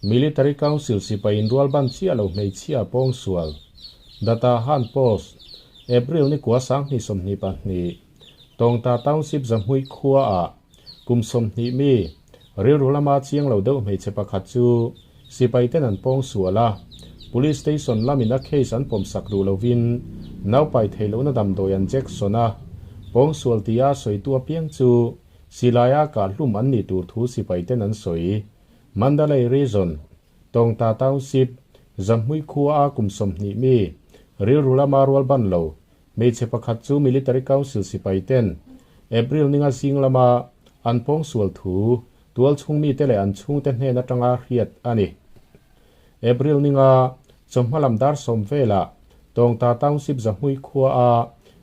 Military Council sipai inrualban chiah lo hmeichhia pawngsual, Data Han Post, April ni kua 2022, Tawngta Township Zahmui khuaah kum 20 mi rilru lama chiang lo deuh hmeichhe pakhat chu sipaiten an pawngsual a, Police Station lamin a case an pawmsak duh lovin naupai theih lohna damdawi an jection a, pawngsual tia sawitu apiang chu silaia kahhlum an nih tur thu sipaiten an sawi. Mandalay Region, Tawngta Township, Zamhmui khua a kum 20 mi, rilru lama rualban lo, hmeichhe pakhat chu Military Council sipai ten April ninga zing lama an pawngsual thu tual chhung mite leh an chhungte hnen atanga hriat a ni. April ninga chawhma lam dar 10 velah Tawngta Township Zamhmui khua a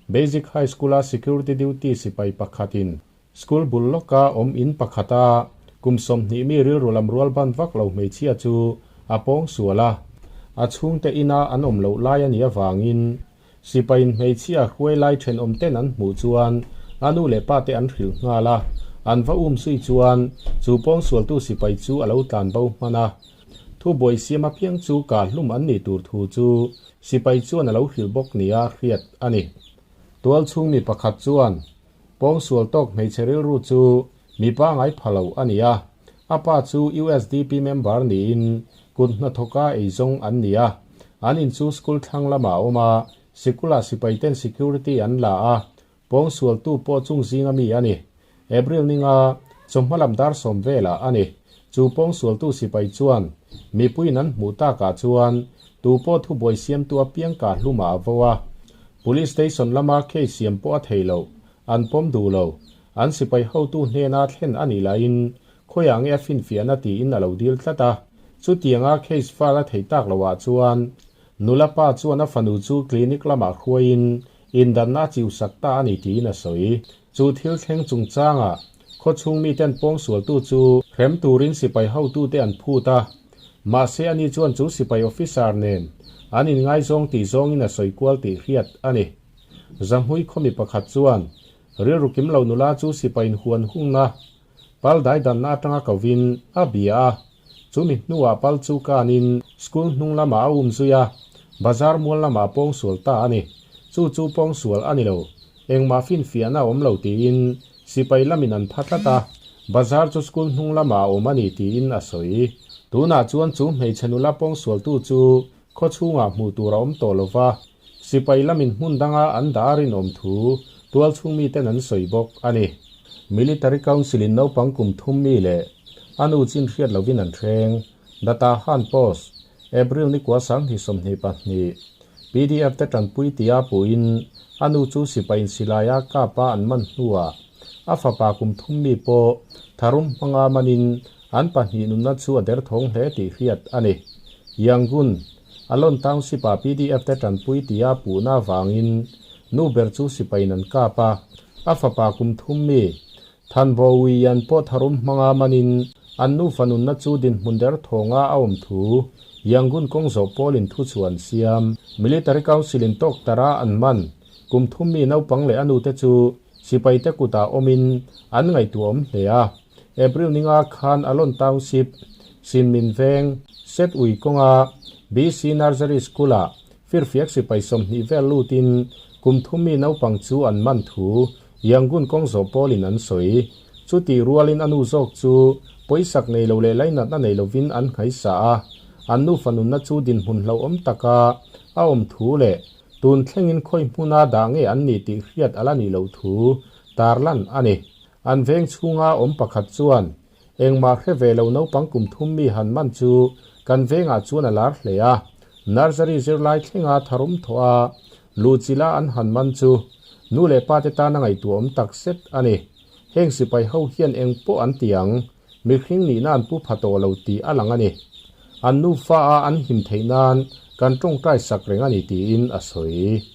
Basic High School a security duty sipai pakhatin School bul lawka awm in pakhata kum 20 mi rilru lam rualban vak lo hmeichhia chu a pawngsual a, a chhungte ina an awm loh lai a nih avangin sipain hmeichhia hruai lai thenawm ten an hmuh chuan a nu leh pa te an hrilh nghal a, an va um zui chuan chu pawngsualtu sipai chu a lo tlan bo hman a. Thu buai siam apiang chu kahhlum an nih tur thu chu sipai chuan a lo hrilh bawk nia hriat a ni. Tual chhung mi pakhat chuan pawngsual tawk hmeichhe rilru chu mipa ngai pha lo a ni a, a pa chu USDP member niin kut hnathawka eizawng an ni a, an in chu school thlang lamah a awm a, sikula sipaiten security an la a, pawngsualtu pawh chung zinga mi a ni. April ninga chawhma lam dar 10 velah a ni. Chu pawngsualtu sipai chuan mipuiin an hmuh takah chuan tu pawh thu buai siamtu apiang kahhlumah a vo a, Police station lama case siam pawh a thei lo, an pawm duh lo, an sipai hotu hnena thlen a nih laiin khawiah nge a finfiahna tiin a lo dil tlat a, chutianga case file a thei tak loah chuan nula pa chuan a fanu chu clinic lamah hruaiin indanna a chiusak ta a ni tiin a sawi. Chu thil thleng chungchangah khawchhung miten pawngsualtu chu hrem turin sipai hotute an phut a, mahse ani chuan chu sipai officer nen an inngaizawng tih zawngin a sawi kual tih hriat a ni. Zamhmui khawmi pakhat chuan rilru kim lo nula chu sipain huan hungna pal dai danna atanga kovin a bia a, chu mi hnuah pal chu kanin school hnung lamah a um zui a, bazar mual lamah pawngsual ta a ni. Chu chu pawngsual a ni lo, engmah finfiahna awm lo tiin sipai lamin an pha tlat a, bazar chu school hnung lamah a awm a ni tiin a sawi. Tunah chuan chu hmeichhe nula pawngsualtu chu khawchhungah hmuh tur a awm tawh lova, sipai lamin hmun danga an dah a rinawm thu tual chhung miten an sawi bawk a ni. Military Council in naupang kum 3 mi leh a nu chin hriat lovin an hreng. Data Han Post, April ni kua 2022, PDF te tanpui tia puin a nu chu sipain silaia kapa an man hnuah a fapa kum 3 mi pawh tharum hmanga manin an pahnih nunna chu a der thawng hle tih hriat a ni. Yangon, Alon Township a PDF te tanpui tia puhna wangin nu ber chu sipain an kapa a fapa kum 3 mi Thanbo wi an pawh tharum hmanga manin an nu fanunna chu din hmun der thawnga a awm thu Yangon kawng zawh pawlin thu chu an siam. Military Council in tawk tara an man kum 3 mi naupang leh anu te chu sipai te kutah awmin an ngaihtuah awm hle a. April ninga khan Alon Township Sinmin Veng Set Ui kawnga BC Nursery School ah firfiak sipai 20 vel lutin kum 3 mi naupang chu an man thu Yangon kawng zawh pawlin an sawi. Chu ti rualin anu zawk chu pawisak nei lo leh lainatna nei lovin an nghaisa a, an nu fanunna chu din hmun hlo awm taka a awm thu leh tun thlengin khawi hmuna dah nge an ni tih hriat ala ni lo thu tarlan a ni. An veng chhunga awm pakhat chuan engmah hre ve lo naupang kum 3 mi han man chu kan vengah chuan a lar hle a, nursery zirlai thlenga tharum thaw a luchila an han man chu nu leh pa te tan a ngaihtuah awm tak set a ni. Heng sipai ho hian eng pawh an tiang mihring nihna an pu pha tawh lo tih a lang a ni. An nu fa a an him theih nan kan tawngtai sak reng a ni tiin a sawi.